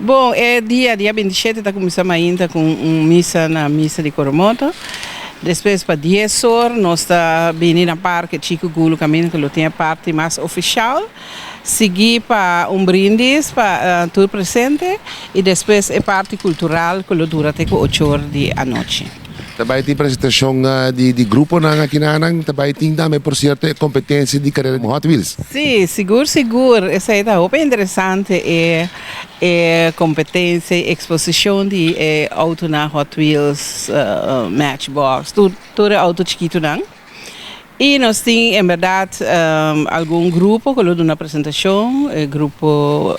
Bon, e dia, dia 27, ta kuminsá mainta ku un misa na misa di Coromoto. Despues pa 10 or nos ta bini na Parke Chico Gulo, kaminda ku tin parti mas ofisial. Sigui pa un brindis pa tur presente i despues e parti kultural ku ta dura te 8 or di anochi. Tambe tin presentashon di gruponan aki na nan, tambe tin tambe, por sierto, kompetensia di karera Hot Wheels. Si, sigur, sigur. Esei ta hopi interesante, e kompetensia, eksposishon di outo na Hot Wheels, Matchbox, tur outo chikitunan. I nos tin, en berdat, algun grupo ku ta duna presentashon, e grupo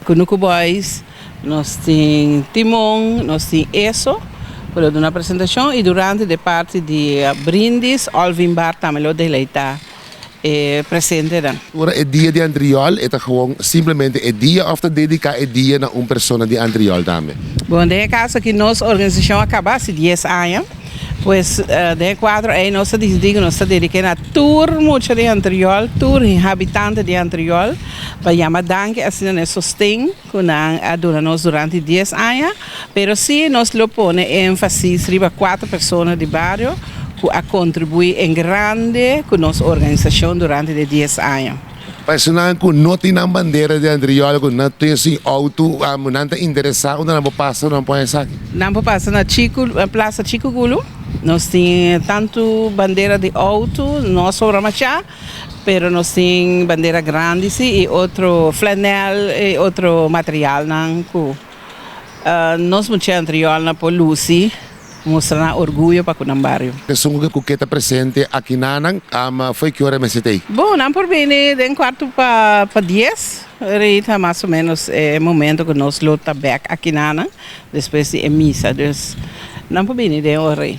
Kunuku Boys, nos tin Timon, nos tin ESO, ku ta duna presentashon, i durante e parti di brindis, Alvin Bar tambe lo deleitá presentenan. Ora e dia di Antriol, e gewoon simplemente e dia òf ta dediká e dia na un persona di Antriol tambe? Bon, den kaso ku nos organisashon a kaba 10 aña, pues den kuadro ei nos a disidí ku nos ta dediká na tur mucha di Antriol, tur habitante di Antriol, pa yama danki asina na sosten ku nan a duna nos durante 10 aña, pero si nos lo pone énfasis riba kuater persona di bario ku a kontribuí en grande ku nos organisashon durante 10 aña. Personanan ku no tin bandera di Antriol, ku no tin asina outo, nan ta interesá, unda nan pasa, nan por esaki? Nan pasa na Chico, Plaza Chico Gulo. Nos tin tantu bandera di outo, no sobra mashá, pero nos tin bandera grandi si, i otro flanel i otro materialnan ku nos mucha Antriol nan por lusi, mustra orguyo pa ku nan bario. Esun ku ta presente aki na nan, for di ki ora mester t'ei? Bon, nan por bini den 9:45, rita mas o ménos e momento ku nos lo ta bèk aki na nan, despues di misa, dus nan por bini den ora.